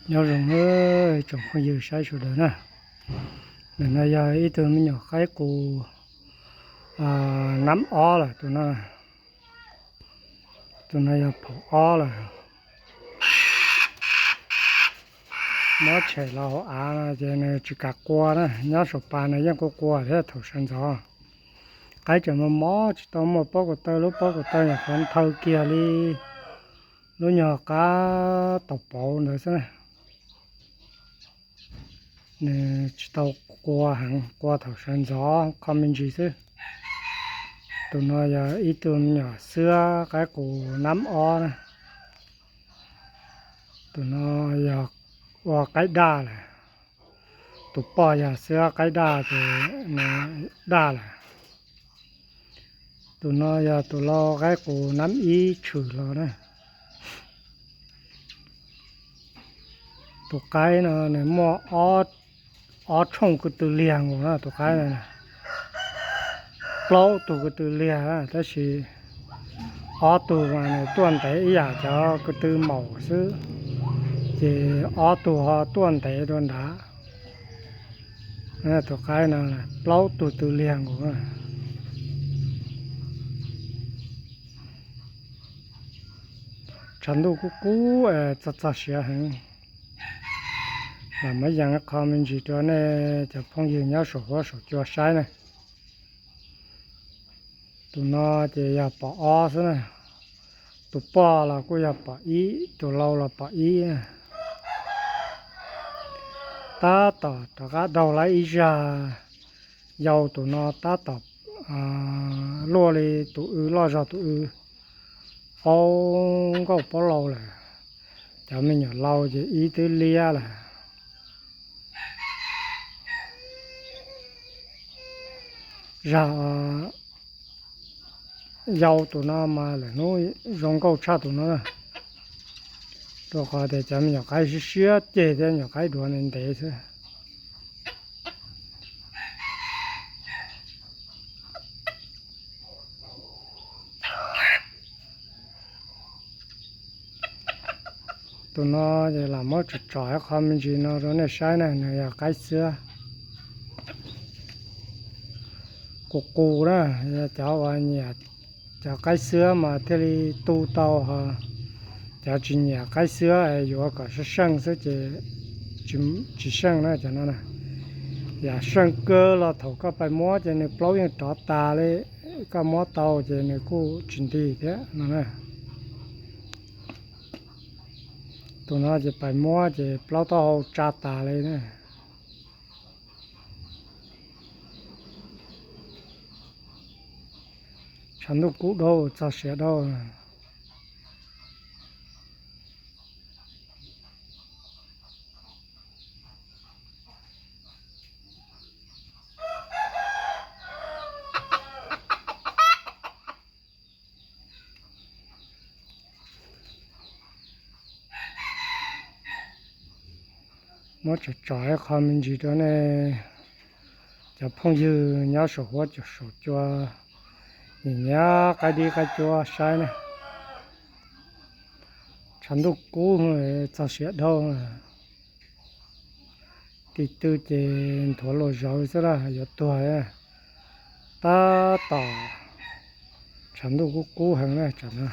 Nyob zoo tsoom phooj ywg saib sawv daws na. Ntawm no yog ib tug me nyuam qaib qus nab ob lawm tus no. Tus no yog phaum ob lawm. Muab tshem los hauv av no ces nws tsis kam qua na, nyob saum pas nws yeej qua qua thiab thaum sawv ntxov. Qaib tseem mos mos tsis tau muaj pob kua taw, lub pob kua taw nyuam qhuav nthawj kiag li lub nyuag qab taus pauv ntawd xwb na. Nws tsis tau qua heev, qua thaum sawv ntxov qho me ntsis xwb. Tus no yog ib tug me nyuam xwb qaib qus nab ob na. Tus no yog ua qaib daj lawm. Tus poj yog xwb qaib daj ces nws daj lawm. Tus no yog tus lau qaib qus nab ib tshwm los na. Tus qaib no nws muaj ob tshooj ko tw liag nkaus na, tus qaib no plaub tug ko tw liag na, tab sis ob tug mas nws tuaj ntev ib yam cov ko tw maum xwb, ces ob tug ho tuaj ntev dua nrad. Tus qaib no plaub tug tw liag nkaus. Tshav ntuj kub kub, txog txog siav heev. Lam muab yees qho me ntsis rau nej cov phooj ywg nyob saum huab saum cua saib na. Tus no ces yog pom ob xwb na. Tus poj los kuj yog pom ib, tus lau los pom ib. Tab tom rov qab daug lawm ib zag, yau tus no tab tom luaj li tus w, loj zog tus w, paub nkauj paub lau lawm. Cov me nyuam lau ces ib twb liab lawm. Zag yau tus no mas lawm hnub zoo nkauj tshaj tus no na. Rau qhov tias cov me nyuam qaib siab siab ceg thiab nyuam qaib duav ntev ntev xwb. Tus no ces lam muab tsom tsom ib qho me ntsis no rau nej saib na, nws yog qaib xwab qus qus na, yog cov uas nyiam cov qaib xwab mas thiaj li tu tau, ho cov tsis nyiam qaib xwab yuav kom seej seej xwb ces tsis seej na cov no na. Yam seej kawg los thaum koj pais muab ces nws plaub yeej rov tas li, koj muab tau ces nws kuj tsis nti thiab no na. Tus no ces pais muab ces plaub taub hau tsa tas li na. Tshav ntuj kub dhau, txog siav dhau. Muab tsom tsom ib qho me ntsis rau nej cov phooj ywg nyob saum huab saum cua, nyiam nyiam qaib dib qaib cuab saib na. Tshav ntuj kub, txog siav dhau. Tim twg ces nthuav luag zauv xwb las, yuav tuag. Tab tom tshav ntuj kub kub heev na tsam no.